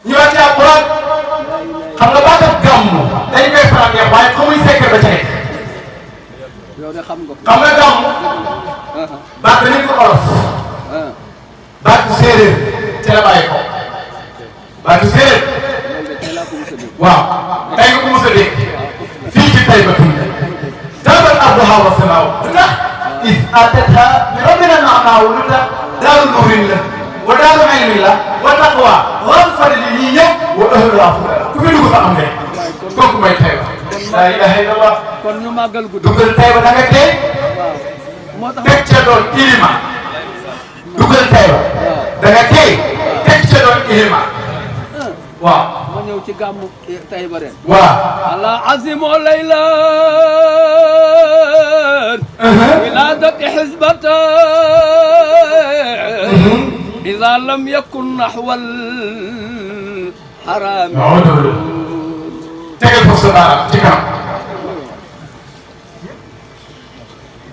ñëwaat ci alquran xam nga baatam gàmmu dañ koy faral di waaye xamuñ secret ba ca nekk. xam nga gàmmu baat bi ko olof baatu séeréer ci la bàyyi ko baatu séeréer waaw tey nga ko mos a dégg fii ci Taïba taabal arduha wa samaaw lu tax is atatha bi rabbina maanaaw lu tax daaru nuurin la wa daaru ilmin la wa taqwa wal fadli ñii ñëpp wa ahluha fuqara ku fi dugg fa am ne kooku mooy Taïba laa ilaha illallah kon ñu màggal guddi dugal Taïba da nga tey teg ca doon ilima dugal Taïba da nga tey teg ca doon ilima waaw ma ñëw ci gàmmu Taïba ren waaw ala azimu laylan wiladati xisbatan ida lam yakun naxwal xaraam tegal foofu sa baaraam ci kanam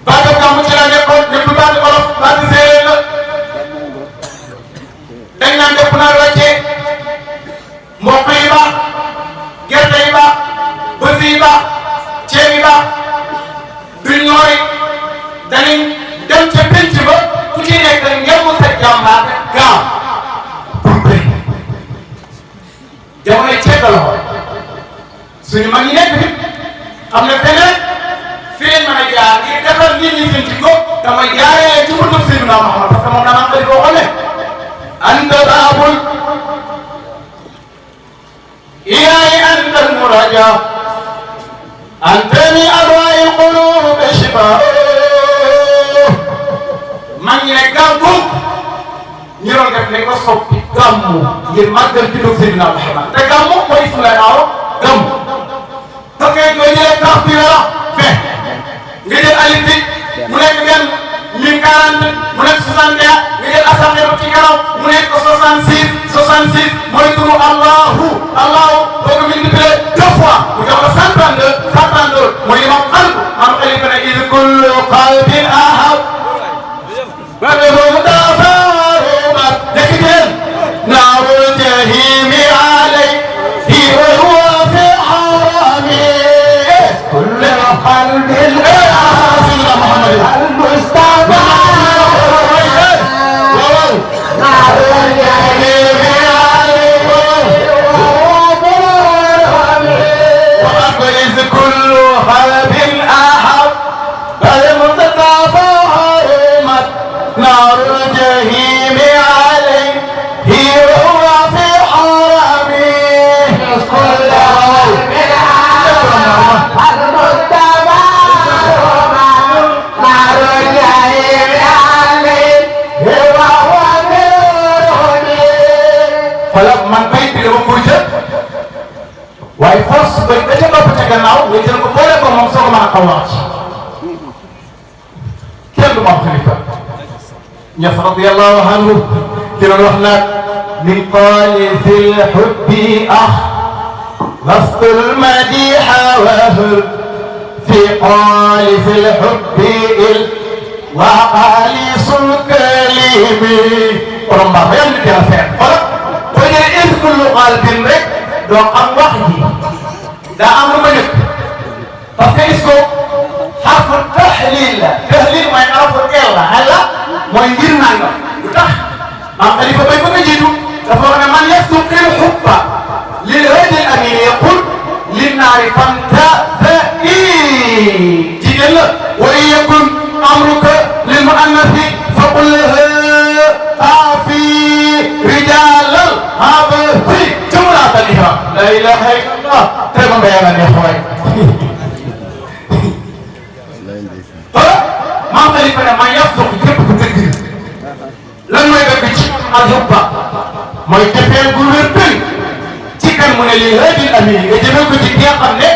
baatu gàmmu ci la nekkoon ñëpp baatu olof baatu séeréer la dañ naan def naa wàcce mboq yi baax gerte yi baax bës yi baax ceeb yi baax duñ noori danañ dem ca penc ba ku ci nekk ngeen mu sa jàmbaar gaaw pour bëri jamonoy ceeb la loxo suñu mag ñi nekk fi xam ne feneen fi leen mën a jaar ngir defar nit ñi seen jikko damay jaaree ci buntu Seydina Muhammad parce que moom daanaka dañ koo xoolee anta baabul ilaahi anta al-muraja anta min arwaa'i al-quluub shifaa mag ñi ne gàmmu ñu doon def ne ko soppi gàmmu ngir màggal ci dugub Seydina Muhammad te gàmmu mooy ismu lay aaw gàmmu parce que nga jëlee tax bi la fin nga jël alif bi mu nekk benn 1040 mu nekk 61 nga jël assemblée ba ci kanam mu nekk 66 66 mooy turu Allahu Allahu boo ko multiplié 2 fois mu jox la 132 132 mooy imam qalb am xalifa ne iz kullu qalbin ahab وله دافعات لكن نار الجحيم عليه وهو في حرامه كل قلب سيدنا محمد المصطفى نار الجحيم عليه وهو في حرامه وأبرز كل قلب أحب المصطفى نار الجحيم عليه وهو في حرمه كل من المصطفى نار الجحيم عليه وهو في حرمه فلما من بيت الوجود واي فوس بيت جاب بتجناو ويجن ko boole ko mom soko ma xawat kenn du ma xalifa ñas radiyallahu anhu ci doon wax nag min qaali fil hubbi لست المديح وهر في قال في الحب وقاليص الكلم رمى فين يا فين وين إذ كل قلب رك دو أم وحدي دا أمر منك ففيسكو حرف التحليل تحليل ما يعرف إلا هلا ما يجينا له ما خليفة بيكون يجيدو ففرنا من يسوق الحب للهدي الأمين يقول للنار فانتفئي جيجل وإن يكن أمرك للمؤنث فقل لها أعفي رجال الهبث جملة الإحرام لا إله إلا الله تمام بيانا يا أخوي ما خليفة ما يسوق يجيب كتير لما يبقى الحب ما يتفعل قلوب kan mu ne lii hadi amin nga jëmee ko ci ki nga xam ne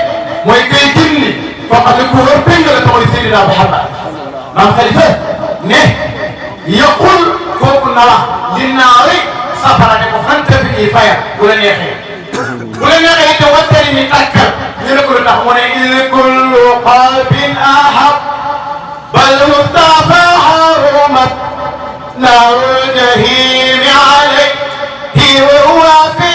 mooy kay jinni foo xam ne ku wër péng la taxaw Seydina Muhammad maam Xalifa ne yaqul kooku na wax li naari safara ne ko fanta fi ñuy faya bu la neexee bu la neexee te wattari mi takkal ñu ne ko lu tax mu ne in kullu qalbin ahab bal mustafa harumat naaru jahimi alayhi wa huwa fi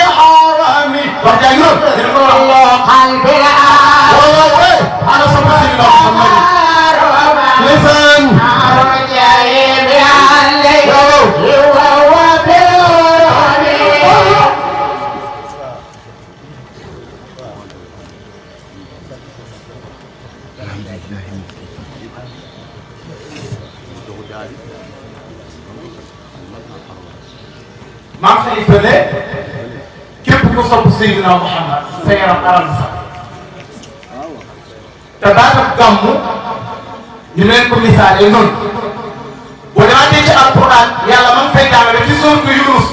ku sopp Seydina Muhammad sa yaram aral sax te baatam gàmmu ñu leen ko misaalee noonu boo demaatee ci alquran yàlla ma ngi fay jàngale ci sourate Yunus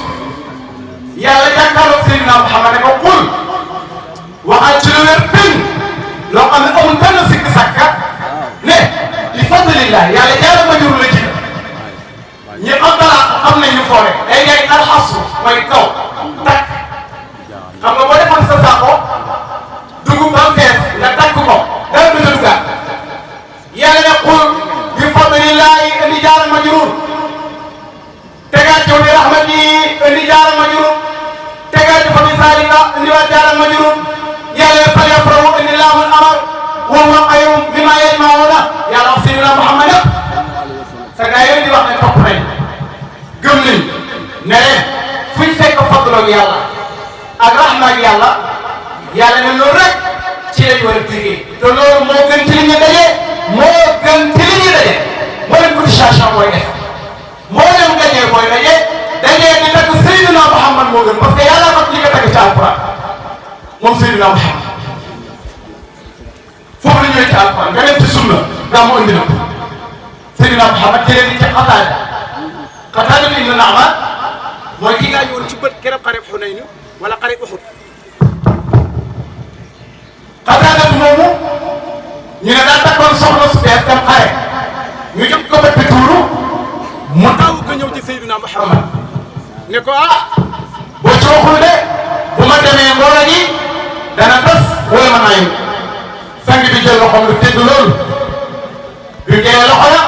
yàlla jàkkaarloog Seydina Muhammad ne ko qul waxal ci lu wér pén loo xam ne amul benn sikk sàkka ne bi fadlillah yàlla jaara ma jur la ci ñi xam balaa xam nañ ñu foore day ngay alxasu mooy kaw takk xam nga boo defoon sa saako dugub ba fees nga takk ko dara du la dugaat yàlla ne qul bi fadlillahi indi jaara ma jur tegaat yow bi rahmati indi jaara ma jur tegaat fa bi salika indi waat jaara ma jur yàlla fal yafrahu indi laamul amar wa huwa qayyum bima yajmauna yàlla wax Seydina Muhammad yëpp sa gaa yooyu di wax ne topp nañ gëm nañ ne leen fuñ fekk fadloog yàlla ak rahma ak yàlla ne loolu rek ci lañ war a liggéey te loolu moo gën ci li ñu daje moo gën ci li ñu daje moo leen cotisation mooy def moo leen dajee mooy dajee di tagg Seydina Muhammad moo gën parce que yàlla ko li nga tagg ci alquran moom Seydina Muhammad foofu la ñëwee ci alquran nga dem ci sunna daa mu indi na ko Seydina Muhammad jëlee ni ci Qataada ibn Nu'maan mooy kii gaañu woon ci bët keroog xareb Xunayn wala xareb Uhud Qataada moomu ñu ne daa takkoon soxna su bees dem xare ñu jox ko bët bi tuuru mu taw ko ñëw ci Seydina Muhammad ne ko boo ci waxul de bu ma demee mbooloo gi dana tas wala ma naayu sang bi jël loxoom lu tedd loolu bi jëlee loxo la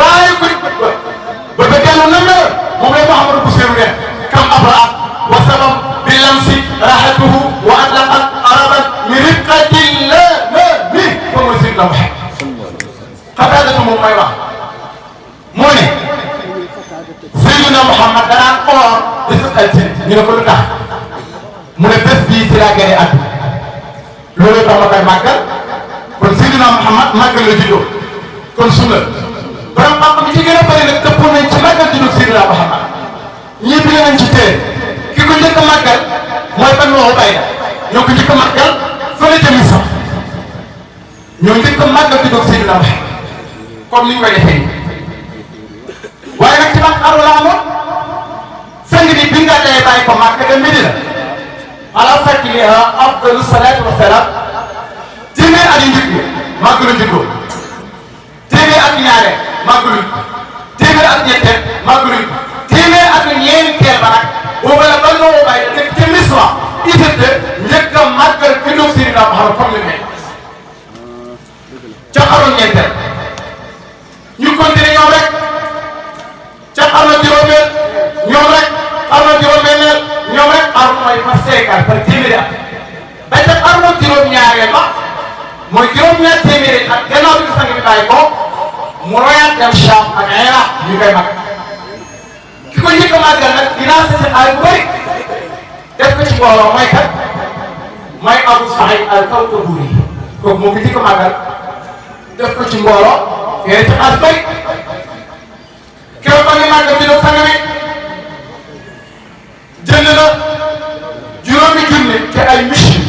raayu ko di bët ba ba dellu na la moom lay Muhammadu Busiru ne kam abraat wa sabab bi lamsi raxatuhu wa atlaqat araban mi riqatin la mi ba mooy Seydina Muhammad Qataadatu moom mooy wax moo ne Seydina Muhammad danaan oor di sa altine ñu ne ko lu tax mu ne bés bii ci laa gane at loolu tax ma koy màggal kon Seydina Muhammad màggal la juddoo kon sunna borom xam bi ci gën a bëri nag dëppoo nañ ci màggal juddoo Seydina Muhammad ñii bi nañ ci téere ki ko njëkk a màggal mooy Banu Ubayda ñoo ko njëkk a màggal fële ca Misra ñoo njëkk a màggal juddoo Seydina Muhammad comme ni ñu koy defee waaye nag ci ban xaru la amoon sang bi bi nga dee bàyyi ko Màkka dem Medina ala sakiliha afdalu salaatu wa salaam téeméer at yu njëkk màggalu juddoo téeméer at ñaare màggalu téeméer at ñetteel màggalu téeméer at ñeenteel ba nag boobu la Banu Ubayda dëkk ca Misra Égypte njëkk a màggal juddoo Seydina Muhammad comme ni mel ca xaru ñeenteel ñu continué ñoom rek ca xarnu juróomeel ñoom rek xarnu juróom-benneel ñoom rek xarnu mooy par seekal par téeméeri at ba ca xarnu juróom-ñaareel ba mooy juróom-ñaar téeméeri at gannaaw bi sang bi bàyyi ko mu royaat dem Cham ak Iraq ñu koy mag ki ko njëkk a màggal nag dinaa si xaalis bu bëri def ko ci mbooloo mooy kat mooy Abu Saïd al-Kawtaburi kooku moo ko njëkk a màggal def ko ci mbooloo yéen ci xaalis bëri keroog ba nga màggal bi doon sang bi jënd na juróomi junne ci ay machine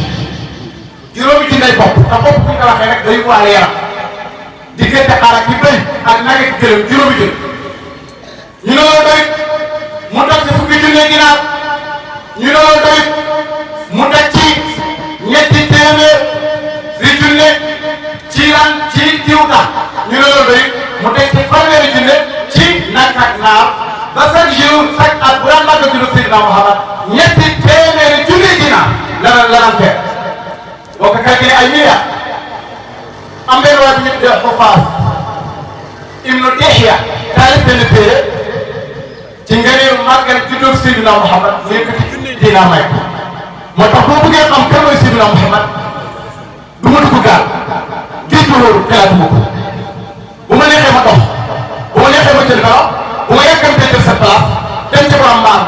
juróomi junne ay bopp te bopp bu ñu ko waxee rek day waale yaram diggante xar ak bëy ak nag ak gërëm juróomi junne ñu ne loolu doy mu teg ci fukki junne ginaar ñu ne loolu doy mu teg ci ñetti téeméer di junne ci lan ci diw tax ñu ne loolu doy mu teg ci fanweeri junne ci nag ak naar ba chaque jour chaque at bu daan màggal juddoo Seydina Muhammad ñetti téeméeri junne ginaar la daan fekk boo ko calculé ay milliards am benn waa bi ñu tuddee Xufaas ibnu Dihya taalif benn téere ci ngëneelu màggal juddoo Seydina Muhammad mu yëkkati junne dinaar may moo tax boo bëggee xam kan mooy Seydina Muhammad du ma dugg gaal géej gi wóoru xalaatuma ko bu ma neexee ma dox bu ma neexee ma jël kala bu ma yàkkamtee jël sa place dem ci borom mbaar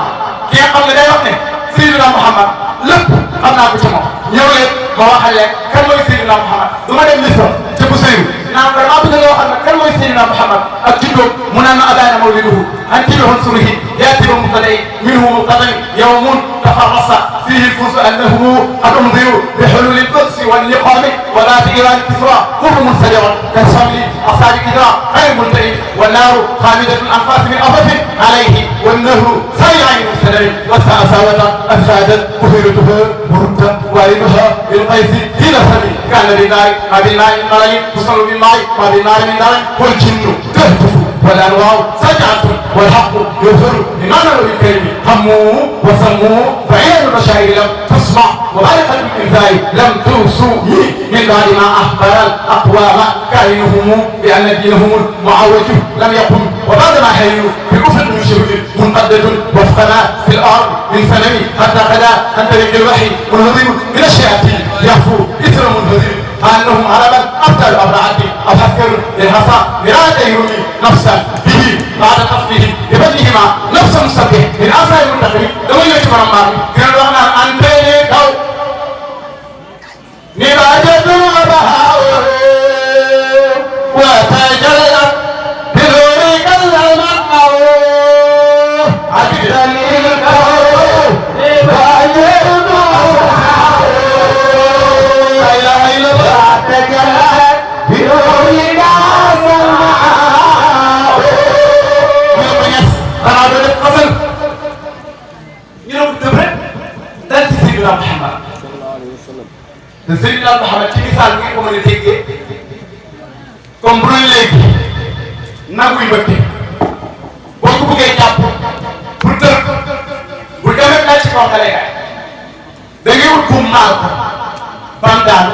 ki nga xam ne day wax ne Seydina Muhammad lépp xam naa ko ci moom ñëw leen ma waxal leen kan mooy Seydina Muhammad du ma dem Misra ca Busayru naan ko damaa bëgg loo xam ne kan mooy Seydina Muhammad ak juddoom mu naan ma abaana mawliduhu antibi unsurihi yaati ba mubtada'i minhu mubtada'in yawmun tafarrasa fihi al-fursu annahu qad umdiru bi hululi al-qudsi wal-liqami wa dhati iran kisra hum munsadirun kashamli asabi kidra غير ملتئم والنار خامدة الأنفاس من أفف عليه والنهر سريع مستدر والساساوة أفسادت مهيرته مردا والدها بالقيس حين سمي كان للنار ما بالماء من نار تصل بالماء ما بالنار من نار والجن تهتف والأنوار سجعة والحق يظهر بمعنى الكريم هموه وسموه فعين المشاعر لم تسمع وبارقة الإنسان لم توسوه من بعد ما أخبر الأقوام كائنهم بأن دينهم المعوج لم يقم وبعد ما حيوا بكفر من شهود منقدة وفقنا في الأرض من سنم حتى غدا عن طريق الوحي منهزم من الشياطين يخفو إثر منهزم أنهم عربا أبدى الأبرعة الحسكر للحصى مراد يرمي نفسا به بعد قصده ببدلهما نفسا مستبح من آثار المنتقم لو يجب رمضان كان رغنا أن تلقوا نباتة وبهاء وتجلى بنورك المقع عجلا للكون نباتة لا إله إلا الله تجلى بنورك القصر يوم تبرد ده سيدنا محمد Seydina Muhammad ci misaal bi nga ko mën a déggee comme bu léegi nagu yu bëgg boo ko bëggee jàpp pour tër bu demee naa ci kaw nga lay gaay da ngay wut buum maal ko bam daal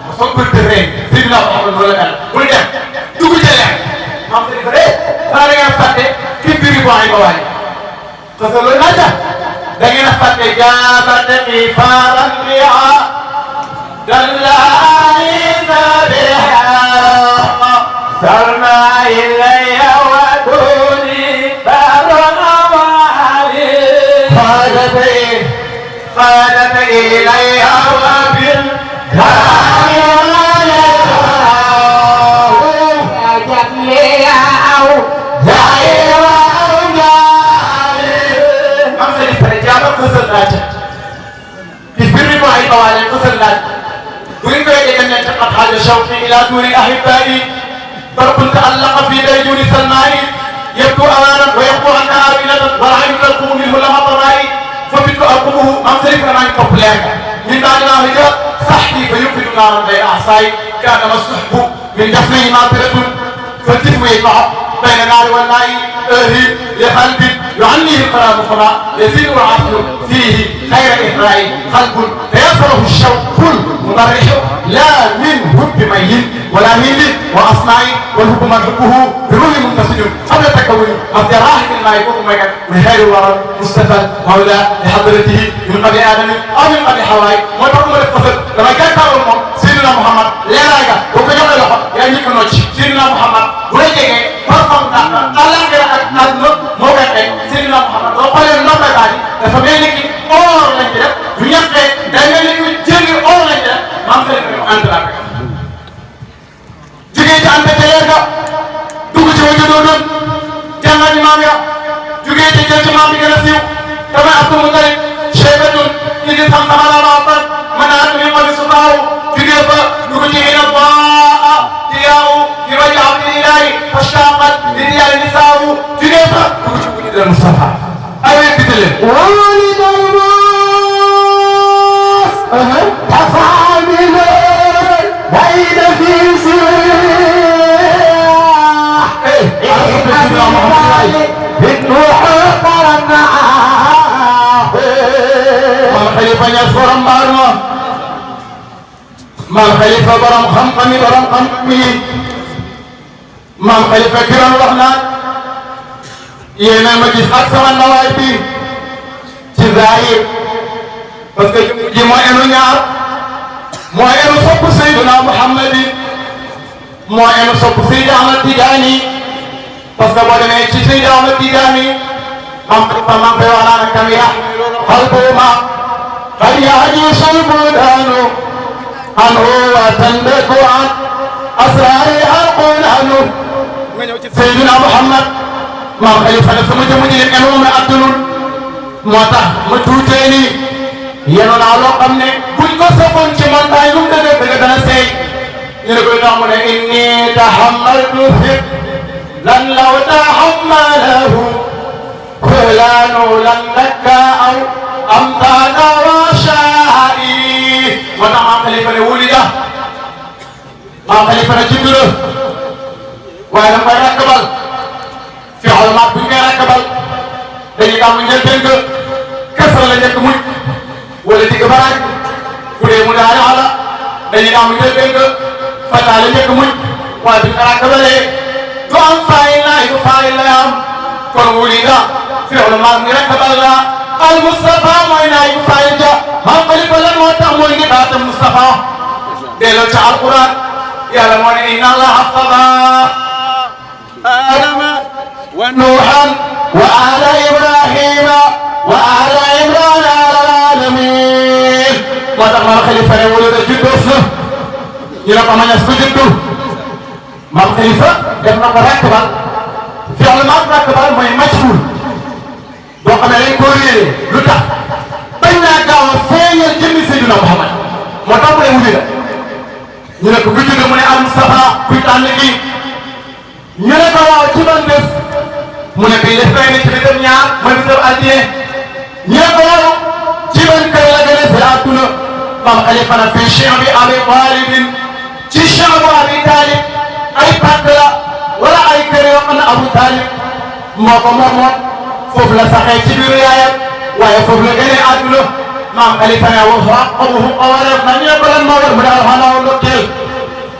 ba soog ko tëree Seydina Muhammad loolu la mel bul dem dugg ca leer xam nga dafa dee xanaa da ngeen a fàtte kii biir bu ay ba waay parce que loolu laaj da ngeen a fàtte jaabate xifaaran biha دلاني بها سرنا إلي ودوني برنا وعلي خالت إلي وبالداني أجب لي أو دائر أوجاني أمسني فرجابة قصر راجع كيف معي طوالي قصر راجع وإن كان ينتقد هذا شوقي إلى دور أحبائي ضرب تألق في ديجون سلماء يبدو أمانا ويبدو أنها آمنة والعين تلقوا منه لما طرائي فبدت أرقبه أمسلك رمان كفلاك من بعد ما هجا صحتي فيوقد نارا بين أعصائي كان مسحبه من دفنه ماطرة فالجسم يقع بين النار والماء لقلب يعنيه القرار فما يزيد العصر فيه خير إحراء قلب فيصله الشوق كل مضرح لا من حب ميت ولا ميل وأصنع والحب من حبه بروح منتصر قبل تكون الجراح مما يكون من خير الورى مصطفى مولى لحضرته من قبل آدم أو من قبل حواء وتقوم بالقصر لما كان قول سيدنا محمد لا راجع وكجوا له يعني كنوش سيدنا محمد ولكن فرصة الله كلا أدنى موقع سيدنا محمد وقال النبي بعد فبينك أور لنجرب بيانك دائما يقول جري أور لنجرب ما سيدنا أنت لا جيجي أنت جيجا دوك جوجو دون جمع إماميا جيجي جيجي إمامي كنسيو كما أبو مطلب شيبة جيجي سمسم على الأطر من أدنى يقول سبحانه جيجي دوك جيجي نبواء دياو يرجع عبد الإلهي فاشتاقت لديال النساء جنيفة وجود المصطفى أين بدله ولد الماس تفعل بين في سلاح بالنوح قرنا ما خليفة يصفر مبارما ما خليفة برم خمقمي برم خمقمي maam Khalifa Kiram wax naan yéen a ma gis ak sama nawaay bi ci zahir parce que ji moo enu ñaar moo enu sopp Seydina Muhammadi moo enu sopp Seydi Ahmad Tijaani parce que boo demee ci Seydi Ahmad Tijaani maam Khalifa maa ngi koy wax naan kam yaxmiluuna qalbahuma qad yajisu l-budaanu anhu wa tandaku an أسرارها القرآن سيدنا محمد ما خليفة سما جمجي أنو ما أدلون موتا متوتيني ينون على قمنا كل كسبون كمان تايلون تدري سي يقول لهم إني تحملت لن لو تحمله فلان لن لك أو أمثال وشائي موتا ما خليفة ولد ما خليفة جبريل وأنا ما ركبل في علامات بنيا ركبل dañuy am ñeent nga kese la njëkk muy wala digg baraaj bu dee mu daal ala dañuy am ñeent nga fataa la njëkk muy waaye bi nga rakabalee du am faay laay du faay lay am kon wulida fi علامات mi rakabal la al Mustafa mooy naay bu faay ja maa xalifa lan moo tax mooy ngi baatam Mustafa delloo ca alquran yàlla moo ne inna allaha astafa adama wa nuuhan wa ala ibrahima wa ala imrana ala alamin moo tax maam xalifa ne wala da juddoos na ñu ne ko ma ñas ko juddu maam xalifa def na ko rakkabal fi maam rakkabal mooy majhul boo xam ne dañ koo réeré lu tax bañ naa gaaw a feeñal jëmmi Seydina Muhammad moo tax mu ne wuli la ñu ne ko ku judd mu ne al Mustafa kuy tànn gi ñu ne ko waaw ci ban bés mu ne bii def koy ne ci bisam ñaar mooy bisam altine ñu ne ko waaw ci ban kër la gën a si àdduna maam xalifa na fii Cheikh bi Abi Talibin ci Cheikh bu Abi Talib ay pàkk la wala ay kër yoo xam ne Abu Talib moo ko moomoon foofu la saxee ci biir yaayam waaye foofu la gënee àdduna maam xalifa ne wax xamuhu xawareef na ñu ne ko lan moo war mu daal xanaa ndokkeel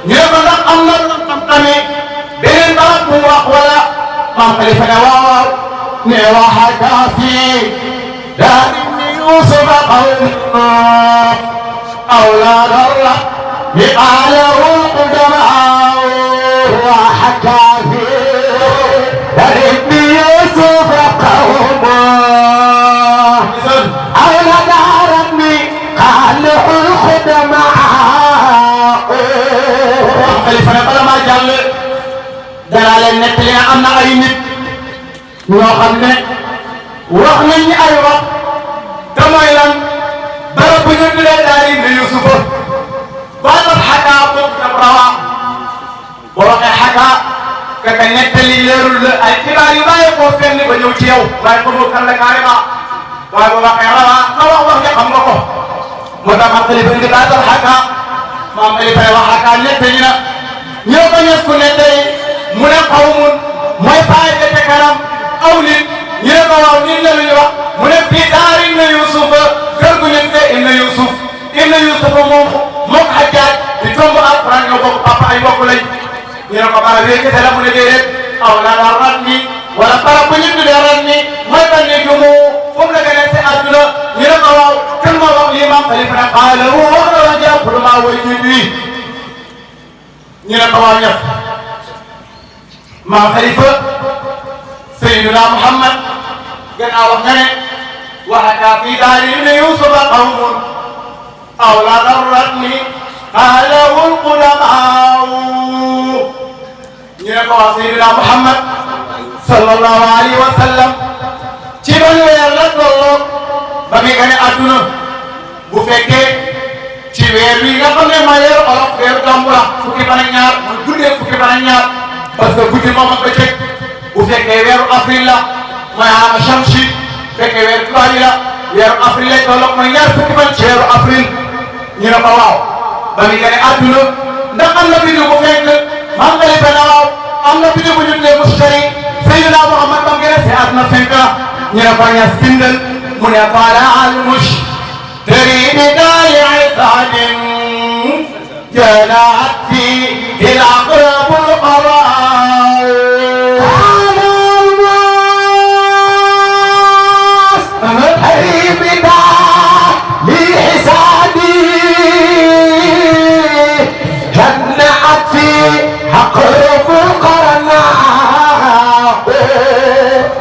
ñu ne ko ndax am na xam tamit beneen barab bu wax wala maam xalifa ne waaw ne waxaka fii daal ibni yusufa qawma awlaad allah bi qaalahu qudamaaw waxaka fii daal ibni yusufa qawma awlaad rabbi qaalahu qudamaaw maam xalifa ne bala maa jàll danaa leen nettali ne am na ay nit ñoo xam ne wax nañ ñu ay wax te mooy lan barab bu ñu tuddee daal di Yusufa baatam xakaa boobu dafa rawaa boo waxee xakaa kaka nettali leerul la ay xibaar yu bàyyi koo fenn ba ñëw ci yow waaye ko boobu kan la carrément waaye boo waxee rawaa nga wax nga xam nga ko moo tax maam xalifa indi baatam xakaa maam xalifa wax xakaa nettali na ñoo ko ñes ku nettali mu ne qawmun mooy faay te kanam aw nit ñu ne ko waaw nit la lu ñu wax mu ne fii daar inna Yusufa kër gu ñu te inna Yusufa moom mook Hajjaaj di tomb alquran ñoo bokk papa ay mbokk lañ ñu ne ko bara bi kese la mu ne déedéet aw la la rat ni wala bara bu ñu tuddee rat ni mooy ban ne jumu foofu la gën a se àdduna ñu ne ko waaw kan moo wax lii maam xalifa ne qaala wax na la jàpp lu maa way ñu ne ko waaw ñëpp maam xalifa Seydina Muhammad gannaaw wax nga ne waxakaa fii daari ibni Yusufa qawmun awlaada ratni qaalahu l-qudamaaw ñu ne ko wax Seydina Muhammad sallallahu alayhi wa sallam ci ban weer la tolloog ba muy gane àdduna bu fekkee ci weer wi nga xam ne mooy weeru olof weeru gàmmu la fukki fan ak ñaar mooy guddee fukki fan ak ñaar parce que guddi moom ak bëccëg bu fekkee weeru avril la mooy ama shamsi fekkee weeru tubaab yi la weeru avril lay tolloog mooy ñaar fukki fan ci weeru avril ñu ne ko waaw ba muy gane àdduna ndax am na biddiw bu fekk maam xalifa na waaw am na biddiw bu ñu tuddee Mustari Seydina Muhammad ba mu gën a see àdduna 5 ans ñu ne ko ñas bindal mu ne tala al mushtari bi daali sadin janaat fii il aqrabul qaraa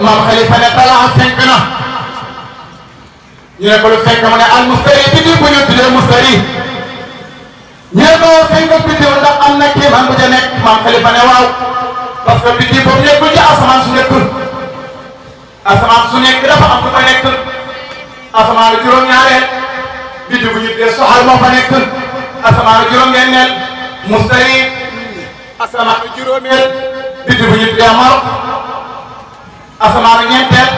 maam xalifa ne talaa fenk na ñu ne ko lu fenk mu ne al mustari bi di bu ñu tuddee mustari ñu ko sëñ ko biddiw ndax am na kii man bu ca nekk maam Khalifa ne waaw parce que biddiw boobu nekkul ci asamaan su nekkul asamaan su nekk dafa am lu fa nekk asamaan juróom-ñaareel biddiw bu ñu tuddee soxal moo fa nekk asamaan juróom-ñeenteel mustari asamaan juróomeel biddiw bu ñu tuddee Maroc asamaan ñeenteel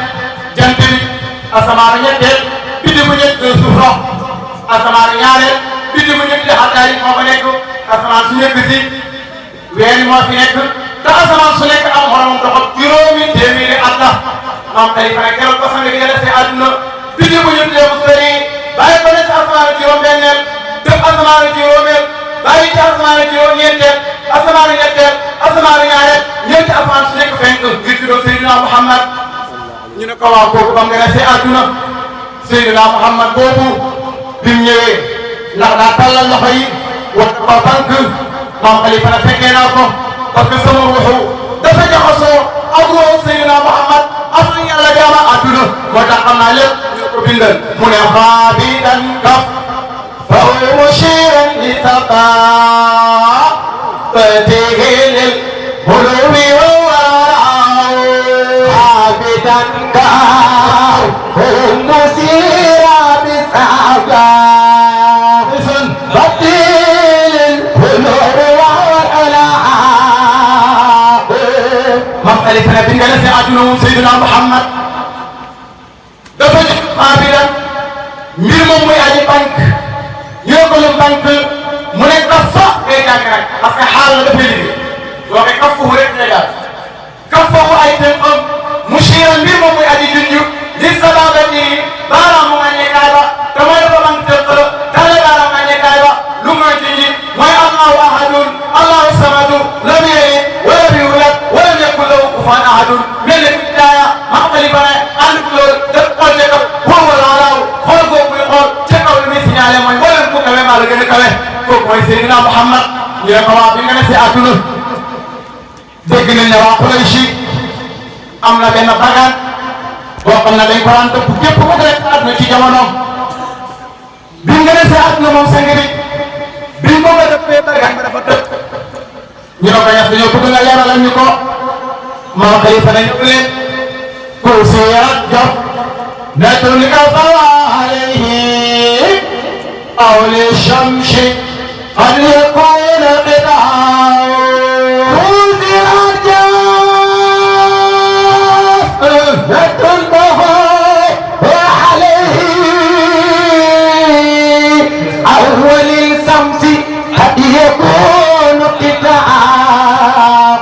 jant bi asamaan ñeenteel biddiw bu ñu tuddee suuf rox asamaan ñaareel biddiw bu ñu tuddee xattaay moo fa nekk asamaan su nekk si weer moo fi nekk te asamaan su nekk am xoromam doxal juróomi téeméeri at la maam Khalifa ne keroog ko sang bi nga defee àdduna biddiw bu ñu tuddee mustari bàyyi ko ne ci asamaan juróom-benneel dëpp asamaan juróomeel bàyyi ci asamaan juróom-ñeenteel asamaan ñetteel asamaan ñaareel ñeenti asamaan su nekk fenk ngir tuddoo Seydina Muhammad ñu ne ko waaw kooku ba mu nga defee àdduna Seydina Muhammad boobu bi mu ñëwee ndax daa tàllal loxo yi wax ko tànk maam Khalifa na fekkee naa ko parce que sama ruuxu dafa jaxasoo ak ruuxu Seydina Muhammad am yàlla jaama àdduna moo tax xam naa lépp ñu ko bindal mu ne xaabidan kaf fa mushiran li taqaa fatihil hulwi wa waraaw xaabidan kaf fa mushiran bi saqa Khalifa ne bi nga defee àdduna moom Seydina Muhammad dafa jox xaabiran mbir moom muy aji bank ñoo ko lu bank mu ne kafa ngay jàng rek parce que xaal la dafay liggéey doo koy kafu rek ngay daal kafa wu ay tënkam mushiran mbir moom muy aji junju li sababati baaraam mu ngàññeekaay ba te mooy dafa bank tënk la dale baaraam ngàññeekaay ba lu muy junji mooy allahu ahadun allahu samadu lam yalid walam yulad walam yakun lahu kufuwan ahadun mel ne bidaaya maam Khalifa ne ànd ko loolu def xool ne ko wóor wala alaaw xool boobu muy xool ca kaw li muy signalé mooy mboolem ku kawe maa la gën a kawe kooku mooy Seydina Muhammad ñu ne ko waa bi nga ne si àdduna dégg nañ ne waa Quraysh am na benn bagaan boo xam ne dañ ko daan topp képp ku def àdduna ci jamono bi nga ne si àdduna moom sa ngiri bi nga ko defee bagaan ba dafa tëb ñu ne ko ñax dañoo bëgg nga leeralal ñu ko maam Khalifa nañu leen kursiyaat jox netul ka fawa alayhi aw li shamsi qad yakuna qita'an kursiyaat jox netul ka fawa alayhi aw li shamsi qad yakuna qita'an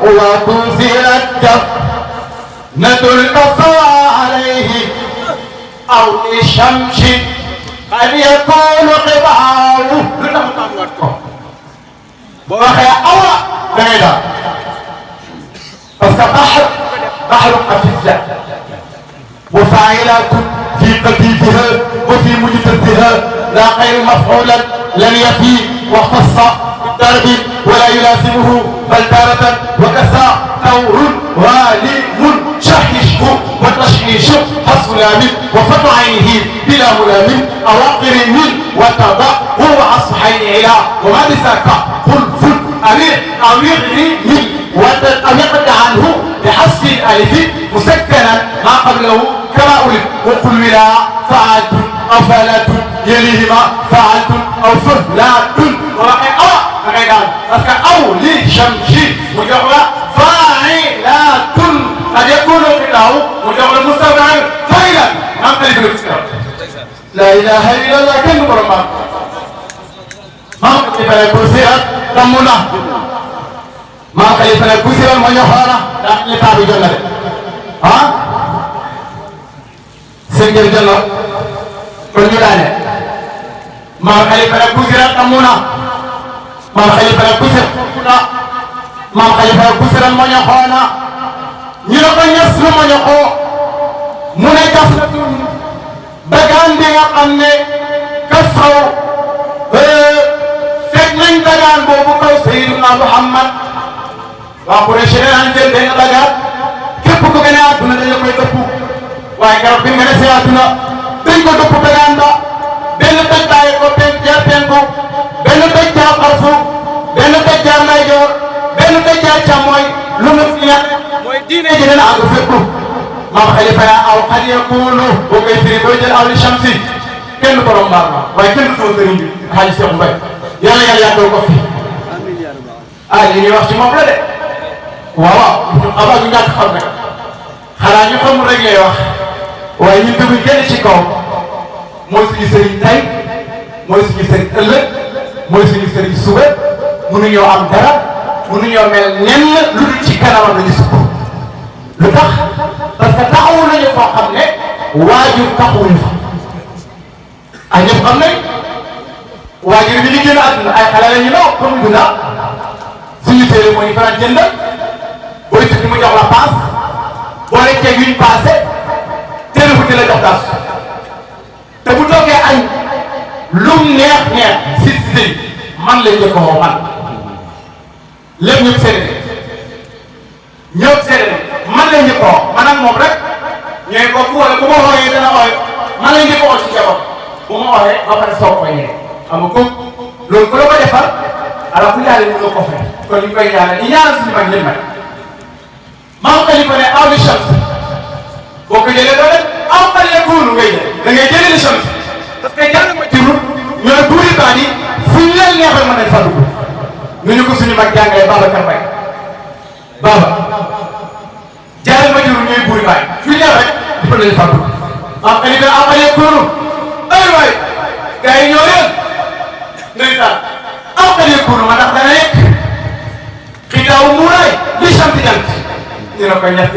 وكسرت جفنة الكفى عليه أو للشمس قد يكون قبعه بوخي أولا بعيدا بس بحر خفيف وفاعلات في قديفها وفي مجتثها لا غير مفعولا لن يفي واختص بالضرب ولا يلازمه بل تارة وكسى ثور والم شحشه وتشحيش حصف لام وفتح عينه بلا ملام أواقر من وتضع هو عصف عين علا وما بساك خلف أميغني من وتأمقت عنه بحذف الألف مسكنا ما قبله كما أولد وقل ولا فعلت أو فعلت يليهما فعلت أو فعلت ورحم غيران parce que aw li shamsi mu jox la fa'ilatun qad yakunu bidaw mu jox la mustawda'an fa'ilan maam Khalifa la gis la ilaha illallah kenn borom maam Khalifa la kursirat tamuna maam Khalifa la kursirat mo ñoxora da l'état bi jot na de ah seen jël jël kon ñu daane maam Khalifa la kursirat tamuna maam Khalifa la kusira maam Khalifa la kusira moñoxoona ñu ne ko ñes lu moñoxoo mu ne jafnatun dagaan bi nga xam ne kasaw fekk nañ dagaan boobu kaw Seydina Muhammad waa Quraysh naan jël benn dagaan képp ku gën a àdduna dañ la koy dëpp waaye keroog bi nga ne si àdduna dañ ko dëpp dagaan ba benn tëj bàyyi ko penku maam xalifa yaa aw xad yakunu boo koy firi booy jël aw li shamsi kenn borom mbaar ma waaye kenn sama sëriñ bi xaaji Seex Mbay yàlla yàlla yàggal ko fi ah li ñuy wax ci moom la de waaw waaw ñu xamaa ñu ñàkk xam nag xanaa ñu xamul rek lay wax waaye ñu dugg génn ci kaw mooy suñu sëriñ tey mooy suñu sëriñ ëllëg mooy suñu sëriñ suba mënuñoo am dara mënuñoo mel nenn lu dul ci kanamam la ñu sukk lu tax parce que taxawu nañu foo xam ne waajur taxawuñu fa ah ñëpp xam nañ waajur bi ñu génn àdduna ay xale la ñu naw comme du naa suñu téere mooy faral jëndal booy tukki mu jox la paas boo lekkee yuñ paase téere bu di la jox daas te bu toogee añ lum neex neex si man lañ njëkk a woo man lépp ñëpp seede ñëpp seede man lañ njëkk a woo man ak moom rek ñooy bokk wala bu ma wooyee dana ooy man lañ njëkk a woo ci jabar bu ma ooyee ba pare soog ko ñëwee xam nga comme loolu ku la ko defal alors ku ñaaree ñu ko fay kon ñu koy ñaanal di ñaanal suñu mag ñëpp nag maam Khalifa ne aw li chance boo ko jëlee doo def aw xale ya kuunu ngay jël da ngay jëlee li chance parce que jàng ma ci route ñooy buuri baan yi fu ñu leen neexee mën nañ fa dugg nu ñu ko suñu mag jàngalee Babacar Mbaye Baba jaaree ma ci route ñooy buuri baan fu ñu rek di mën nañ fa dugg maam Khalifa aw xale ya kuunu ay waay gars yi ñoo leen ndeysaan aw xale ya kuunu ma ndax dana yegg xitaaw muuraay li chante jant ñu ne ko ñax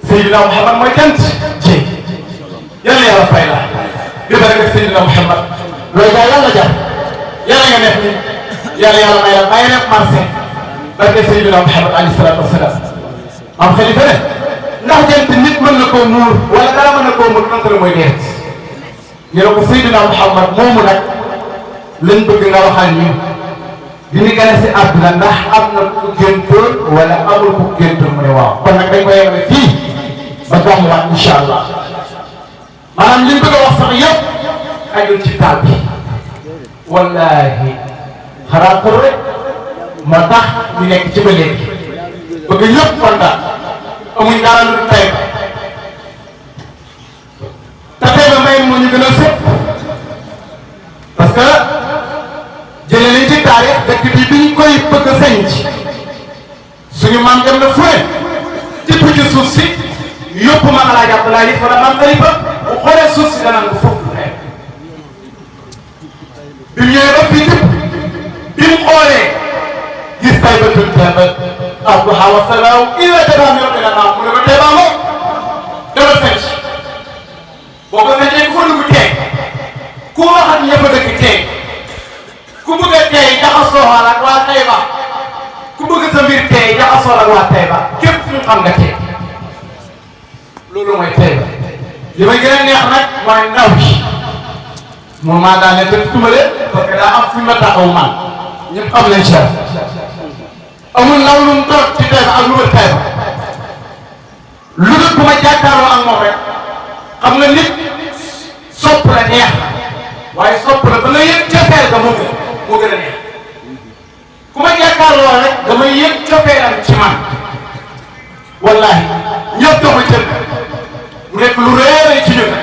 Seydina Muhammad mooy jant ji yàlla yàlla fay la bi baraka Seydina Muhammad loolu daal yàlla jar yàlla nga neex ni yàlla yàlla may la may rek marché barke Seydina Muhammad alayhi salaatu wasalaam am Xalifa ne ndax jant nit mën na koo muur wala dara mën na koo muur nanta la mooy deet ñu ne ko Seydina Muhammad moomu nag lañ bëgg nga waxal ñu bi ñu gën a si àdduna ndax am na ku géntoon wala amul ku géntoon mu ne waaw kon nag dañ koy yemale fii ba gàmmuwaat incha allah maanaam li ñu bëgg a wax sax yëpp ajul ci taal bi wallaahi xanaa pour rek moo tax ñu nekk ci ba léegi bëgg ñëpp kontaan amuñ dara lu tey te tey ba may moo ñu gën a sëpp parce que jëlee nañ ci taarix dëkk bi biñ koy bëgg a sañ ci suñu maam dem na fu ne tibb ci suuf si yóbbu maam El Hadj Abdoulaye wala maam Khalifa bu xoolee suuf si danaan ko foofu tey bi mu ñëwee ba fii tibb bi mu xoolee gis tay ba tudd ba Abdouha wa salaaw ila tabaam yow dina naam mu ne ko tey baa moom dama sañ boo ko sañee ku fa dugg tey ku waxat ñëpp a dëkk tey ku bëgg a tey jaxasoo ak waa Taïba ku bëgg sa mbir tey jaxasoo ak waa Taïba képp fu xam nga tey loolu mooy Taïba li may gën a neex nag mooy ndaw bi moom maa daa ne te tumale parce que daa am fu ma taxaw man ñëpp xam nañ ci amul ndaw lu mu toog ci Taïba ak lu wër Taïba lu dul bu ma jàkkaarloo ak moom rek xam nga nit sopp la neex waaye sopp la ba nga yëg cofeel ga moo gën a neex ku ma jàkkaarloo rek damay yëg cofeelam ci man wallahi ñëpp dox ma jël mu nekk lu réeré ci ñun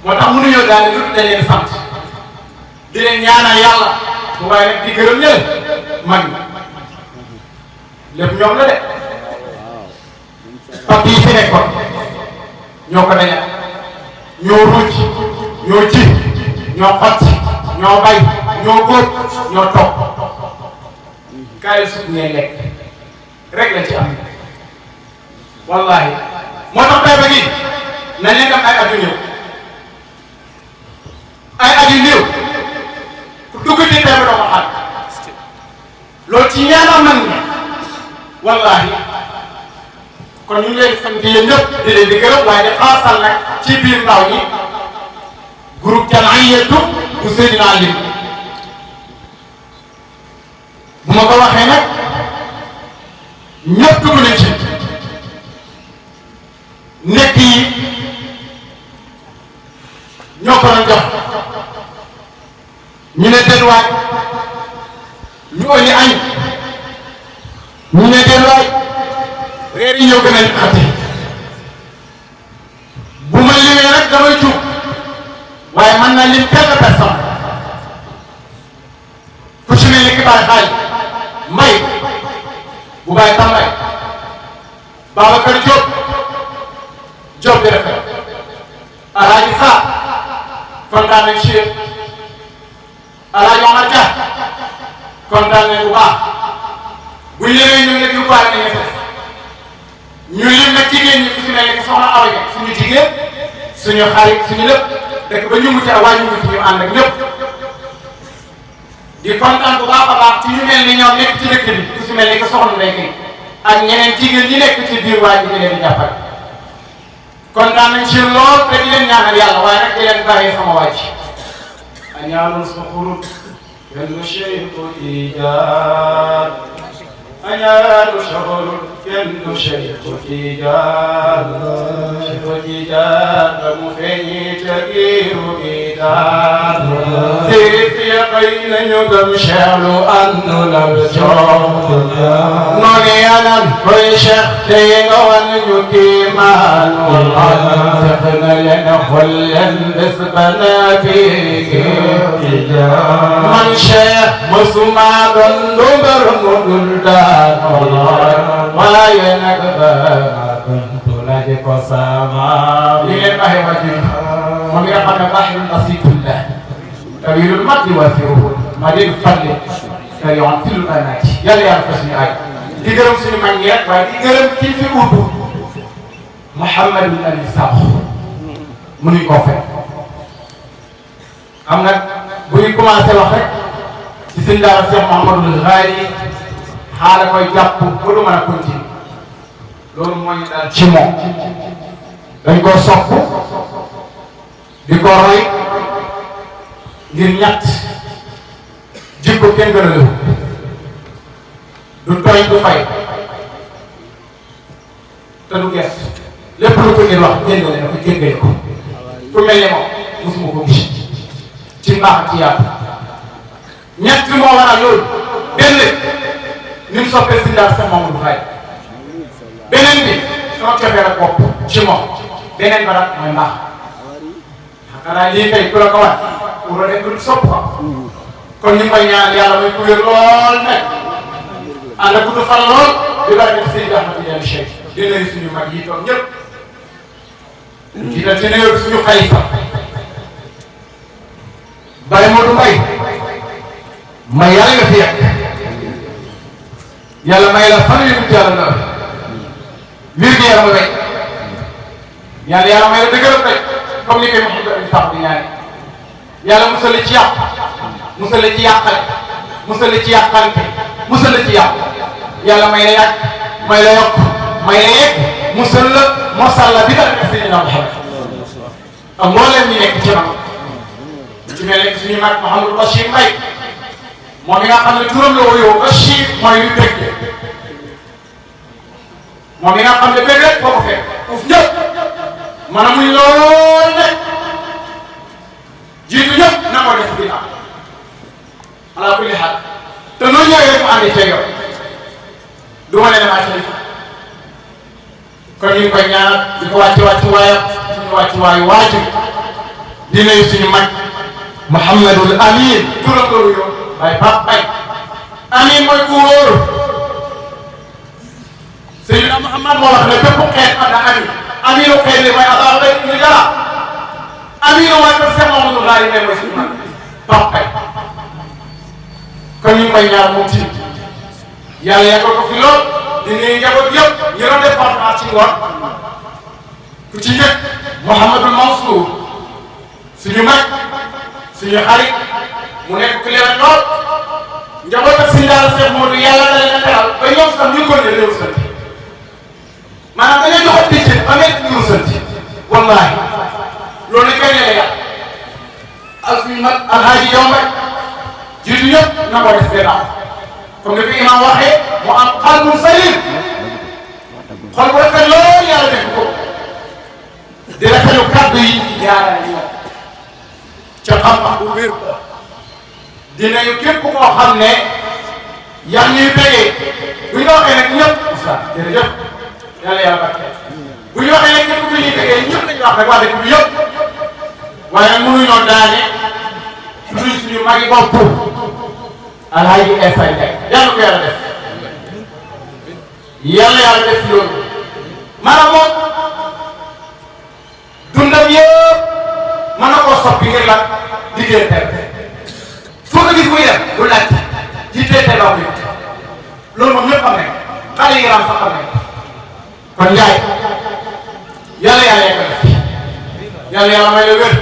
moo tax mënuñoo daal di dañ leen sant di leen ñaanal yàlla waaye nag di gërëm ñële mag lépp ñoom la de parce que yi fi nekkoon ñoo ko dañal ñoo ruuj ñoo ji ñoo xotti ñoo bay ñoo góob ñoo toog kaay suuf ngay lekk rek la ci am wallahi moo tax Taïba gi nañ leen def ay at yu néew ay at yu néew ku dugg ci Taïba doo ko xam loolu ci ñaanam man ñi wallahi kon ñu ngi leen di sant yéen ñëpp di leen di gërëm waaye di xaasal nag ci biir ndaw ñi groupe Jamhiyatu bu Seydina Ali bu ma ko waxee nag ñëpp dugg nañ ci nekk yi ñoo ko doon jox ñu ne delluwaay ñu indi añ ñu ne delluwaay reer yi ñoo gën a xati nag damay jub waaye mën na lim quelques personnes ku ci mel ni ki Baye Xaali Mbay bu Baye Tambay Babacar Diop di rafet Alaaji Saa kontaan nañ ci yéen Alaaji Omar Dia kontaan nañ bu baax buñ limee ñu ngi leen yóbbuwaale nañ def ñu lim nag jigéen ñi ku ci mel ni soxna Awa Dia suñu jigéen suñu xarit suñu lépp dëkk ba ñu ngi ci waa ñu ngi ci ñu ànd ak ñëpp di kontaan bu baax a baax ci ñu mel ni ñoom nekk ci dëkk bi ku ci mel ni que soxna Ndeye Gueye ak ñeneen jigéen ñi nekk ci biir waa ji di leen di jàppale kontaan nañ ci lool te di leen ñaanal yàlla waaye nag di leen bàyyee sama wàcc a ñaanul sa xurut kenn cheikh Tijaan a ñaanul sa xurut kenn cheikh Tijaan cheikh Tijaan ba mu feeñi ca giiru Tijaan sirif ya xëy nañu gëm cheikh lu àndu lal coow noonu yanam koy cheikh te nga wan ñu kiimaanu seq na leen xol leen bés ba naa fi man cheikh mosuma doon du mbër mu dul daanu waaye nag ba kuntu laaj ko sama li ngeen waxee wajur moom nga xam ne baxrun basitullah tawilul maddi wasiruhu madil fadli sarion filul anaati yàlla yàlla ko suñu aaj di gërëm suñu mag ñi rek waaye di gërëm kii fi utu Mouhamadou Aliou Sakho mënuñ koo fekk xam nga bu ñu commencé wax rek ci sëñ daara Cheikh Mouhamadou Ghali xaala koy jàpp ba du mën a continuer loolu moo ñu daal ci moom dañ koo sopp di ko roy ngir ñett jikko kenn gën a lëw du tooñ du fay te du gerte lépp lu ko ngeen wax jéngale na ko jéngale ko ku mel ne moom mosuma ko gis ci mbaax ci yàlla ñett moo waral loolu benn ni mu soppee si daal sa Mamadou Faye beneen bi sama cofee la bopp ci moom beneen ba nag mooy mbaax xanaa lii kay ku la ko wax pour def lu sopp ko kon ñu ngi koy ñaan yàlla mooy ku wér lool nag ànd ak gudd fan lool di barke Seydi Ahmad Tidiane Cheikh di nuyu suñu mag yi toog ñëpp jiital ci nuyu suñu xalifa Baye Modou Mbaye may yàlla nga fi yàgg yàlla may la fan yu dul jàll na wér gi yaram rek yàlla may la dëgëral rek comme ni koy Mouhamadou Aliou Sakho di ñaan yàlla musal ci yàq musal ci yàqale musal ci yàqante musal ci yàq yàlla may la yàgg may la yokk may la yegg musal la mosal la bi dal ak Seydina Muhammad ak mboolem ñi nekk ci man ci mel ne suñu mag Mouhamadou Bachir Mbaye moom mi nga xam ne turam la wuyoo Bachir mooy lu dëgg moom mi nga xam ne bëgg rek foo ko fekk foofu ñëpp man a muy lool ne jiitu ñëpp na moo def bi am ala kulli xaal te noo ñëwee rek mu àndi ca yow du ma leen maa ci kon ñu ngi koy ñaanal di ko wàcc waayam suñu wàcc waayu waajur di nuyu suñu mag Mouhamadul Amin turam loolu yow waaye Pape Baye Amin mooy ku wóor Seydina Mouhamad moo wax ne bépp xeet am na Amin Aminu xeet li mooy Abaa Bay ñu jara Aminu mooy ko Cheikh Mamadou Ghali may mooy suñu mag Pape Baye kon ñu ngi koy ñaar moom ci yàlla yàggal ko fi lool di nuyu njaboot yëpp ñu doon def conférence ci ngoon ku ci njëkk Mouhamadul Mansour suñu mag suñu xarit mu nekk ku leer lool njaboot ak si daal Cheikh Modou yàlla da leen a teral ba ñoom sax ñu ko ne réew sant maanaam dañuy joxoon picc ba nekk ñu sant wallaahi loolu dañ koy ne la yàlla ak suñu mag alhaaji yow mbay jiitu ñëpp na ko def gannaaw comme ni ko imam waxee mu am xalbu salim xol bu rafet lool yàlla def ko di rafetlu kàddu yi di jaarale ñoom ca xam-xam bu wér dinañu képp koo xam ne yaa ngi ñuy bégee bu ñu waxee nag ñëpp oustaz jërëjëf yàlla yàlla barkeel bu ñu waxee nag képp ku ñuy bégee ñëpp lañu wax rek waa dëkk bi yëpp waaye nag mënuñoo daane suñu magi bopp Alhaji Essa Ndiaye yàlla ko yàlla def yàlla def loolu maanaam moom dundam yëpp mën na koo soppi ngir la liggéey teel foo ko gis muy dem bu laaj ci teel a loolu moom ñëpp xam nañ xale yi yaram sax xam nañ kon Ndiaye yàlla ko def yàlla may la wér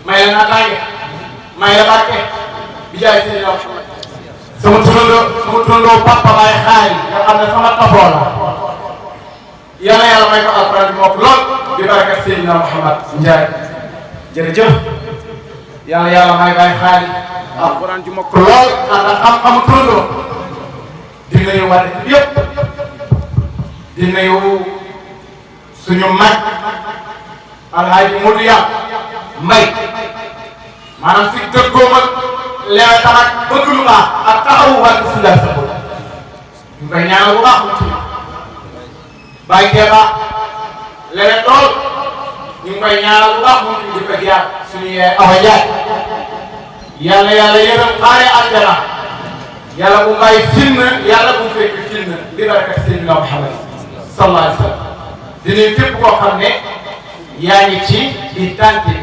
may la naataange may la barke bi jaay si la sama turandoo papa Baye xaay nga xam ne sama taboo la yàlla may ko alquran bi mokk lool di barakat Seydina Mouhamad Ndiaye jërëjëf yàlla may Baye xaay alquran bi mokk lool ànd ak xam-xamu turandoo di nuyu waa dëkk bi yëpp di nuyu suñu mag Alhaji Modou Yam Mbay maanaam si dëggoom ak lewe tamak bëgg lu baax ak taxawu waa bisimilah sa bopp ñu koy ñaanal bu baax mu ci Baye Keba lewe tool ñu koy ñaanal bu baax mu ci di ko jaar suñu yaay Awa Jaay yàlla yërëm xaare aljana yàlla bu may film yàlla bu fekk film di barakat Seydina Muhammad sallallahu alayhi wa sallam di nuyu képp koo xam ne yaa ngi ci di tànk bi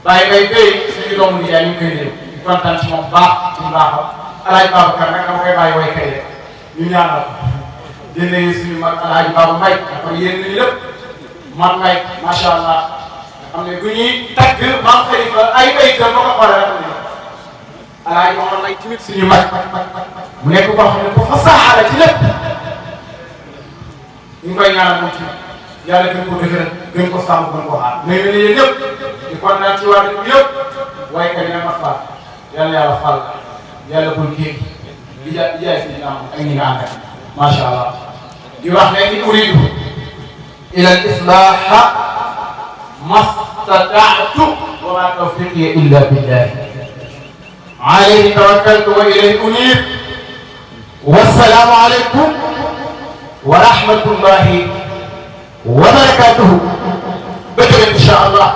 bàyyi bay béy suñu doomu nijaay ñu ngi koy nuyu di kontaan ci moom baax ci mbaaxam Alaaji Babacar nag dama koy bàyyi way kay rek ñu ñaanal di nuyu suñu mag Alaaji Baba Mbay dafa yéen nañu lépp man Mbay macha allah xam ne bu ñuy tagg maam Xalifa ay baytam ba ko xoolee rek Alaaji Momar Mbay tamit suñu mag mu nekk koo xam ne ko fasaaxa la ci lépp ñu ngi koy ñaanal moom ci yàlla gën ko dëgëral gën ko sàmm gën ko aar mais ñu ne yéen ñëpp di kontaan ci waa dëkk bi yëpp waaye kat dina ma faal yàlla faal yàlla bul kii di jaay si dina am ak ñi nga àndal macha allah di wax ne in uridu ila al islaha mastataatu wa ma tawfiqiya illa billah alayhi tawakkaltu wa ilayhi unib wassalaamu aleykum wa rahmatullahi wa barakatuhu bëgg in sha allah